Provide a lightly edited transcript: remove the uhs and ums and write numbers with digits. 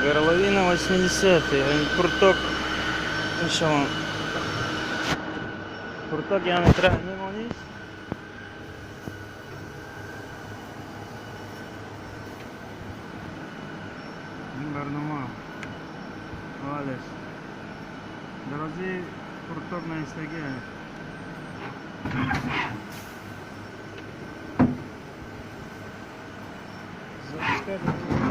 Горловина 80-й, пурток мешавам. Пурток я метра мемонӣ? Ин барнома аввалеш дарозии пурток наистагӣ. Запускать.